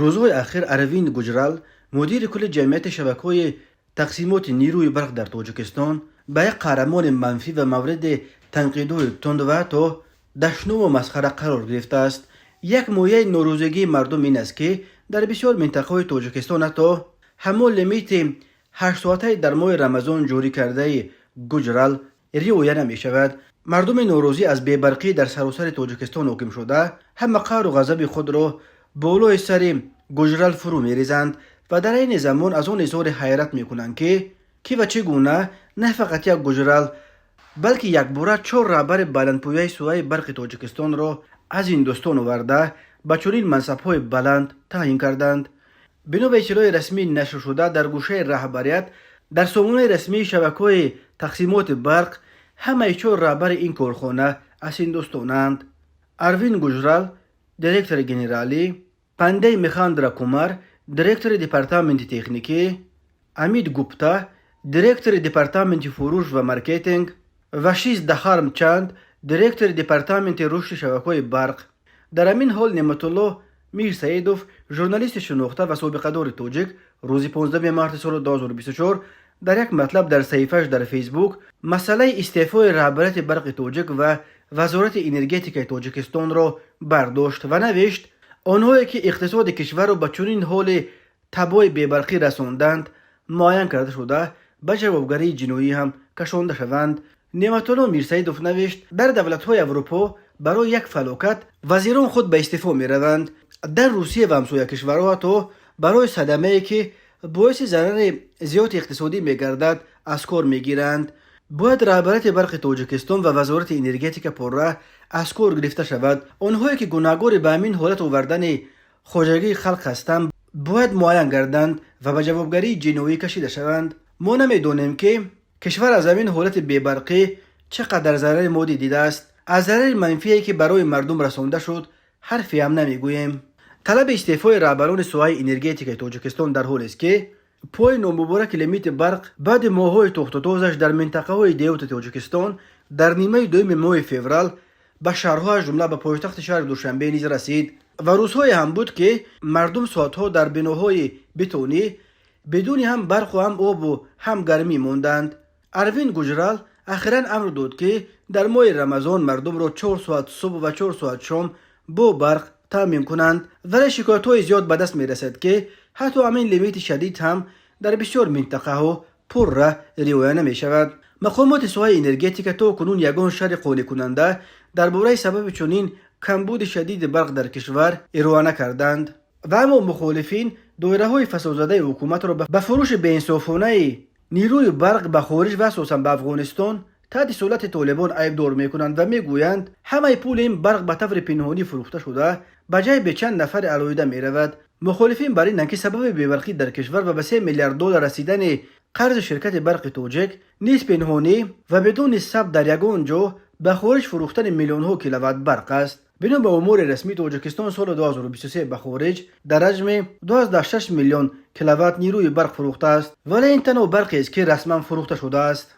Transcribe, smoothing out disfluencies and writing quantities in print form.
Рӯзҳои ахир Арвинд Гуҷрал, мудири кулли ҷамъияти шабакаҳои тақсимоти нерӯи барқ дар Тоҷикистон, ба як қаҳрамони манфӣ ва мавриди танқидҳои тунд ва ҳатто дашному масхара қарор гирифтааст. Як мояи норозигии мардум ин аст, ки дар бисёр минтақаҳои Тоҷикистон ҳатто ҳамон лимити ҳаштсоатаи дар моҳи Рамазон ҷорӣ кардаи Гуҷрал риоя намешавад. Мардуми норозӣ аз бебарқӣ дар саросари Тоҷикистон ҳоким шуда, ҳама қаҳру ғазаби худро болои сари Гуҷрал фурӯ мерезанд ва дар айни замон аз он изҳори ҳайрат мекунанд, ки кӣ ва чӣ гуна на фақат як Гуҷрал, балки якбора чор раҳбари баландпояи соҳаи барқи Тоҷикистонро аз Ҳиндустон оварда, ба чунин мансабҳои баланд таъин карданд. Бино ба иттилои расмӣ нашршуда дар гӯшаи раҳбарият дар сомонаи расмии шабакаҳои тақсимоти барқ, ҳамаи чор раҳбари ин корхона аз Ҳиндустонанд: Арвин Гуҷрал, директори генералӣ, Пандей Махендра Кумар, директори департаменти техникӣ, Амит Гупта, директори департаменти фурӯш ва маркетинг, ва Шиз Дахарм Чанд, директори департаменти рушди шабакаҳои барқ. Дар ҳамин ҳол Неъматулло Мирсаидов, журналисти шинохта ва собиқадори тоҷик, рӯзи 15 марти соли 2024 дар як матлаб дар саҳифааш дар Фейсбук масъалаи истеъфои раҳбарияти Барқи Тоҷик ва Вазорати энергетикаи Тоҷикистонро бардошт ва навишт: «Онҳое ки иқтисоди кишварро ба чунин ҳоли табои бебарқӣ расонданд, муайян карда шуда, ба ҷавобгарии ҷиноӣ ҳам кашонда шаванд». Неъматулло Мирсаидов навишт: «Дар давлатҳои Аврупо барои як фалокат вазирон худ ба истеъфо мераванд. Дар Русия ва ҳамсоя кишварҳо ҳатто барои садамае, ки боиси зарари зиёди иқтисодӣ мегардад, аз кор мегиранд. Бояд раҳбарияти Барқи Тоҷикистон ва Вазорати энергетика пурра аз кор гирифта шавад. Онҳое ки гунаҳгори ба ҳамин ҳолат овардани хоҷагии халқ ҳастанд, бояд муайян гарданд ва ба ҷавобгарии ҷиноӣ кашида шаванд. Мо намедонем, ки кишвар аз ҳамин ҳолати бебарқӣ чӣ қадар зарари моддӣ дидааст. Аз зарари манфие, ки барои мардум расонда шуд, ҳарфе ҳам намегӯем». Талаби истеъфои раҳбарони соҳаи энергетикаи Тоҷикистон дар ҳолест, ки пои номубораки лимити барқ баъди моҳҳои тохтутозаш дар минтақаҳои деҳоти Тоҷикистон дар нимаи дуюми моҳи феврал ба шаҳрҳо, аз ҷумла ба пойтахти шаҳри Душанбе низ расид ва рӯзҳое ҳам буд, ки мардум соатҳо дар биноҳои бетонӣ бидуни ҳам барқу, ҳам обу, ҳам гармӣ монданд. Арвин Гуҷрал ахиран амр дод, ки дар моҳи Рамазон мардумро 4 соат субҳ ва 4 соат шом бо барқ таъмин кунанд, вале шикоятҳои зиёд ба даст мерасад, ки ҳатто ҳамин лимити шадид ҳам дар бисёр минтақаҳо пурра риоя намешавад. Мақомоти соҳаи энергетика то кунун ягон шарҳи қонеъкунанда дар бораи сабаби чунин камбуди шадиди барқ дар кишвар ироа накарданд. Ва аммо мухолифин доираҳои фасодзадаи ҳукуматро ба фурӯши беинсофонаи нерӯи барқ ба хориҷ ва асосан ба Афғонистон таҳти сулати Толибон айбдор мекунанд ва мегӯянд, ҳамаи пули ин барқ ба таври пинҳонӣ фурӯхта шуда, ба ҷайби чанд нафари алоҳида меравад. Мухолифин бар инанд, ки сабаби бебарқӣ дар кишвар ва ба 3 миллиард доллар расидани қарзи ширкати Барқи Тоҷик низ пинҳонӣ ва бидуни сабт дар ягон ҷо ба хориҷ фурӯхтани миллионҳо киловатт барқ аст. Бино ба омори расмӣ, Тоҷикистон соли 2023 ба хориҷ дар ҳаҷми 26 миллион киловатт нерӯи барқ фурӯхтааст, вале ин танҳо барқест, ки расман фурӯхта шудааст.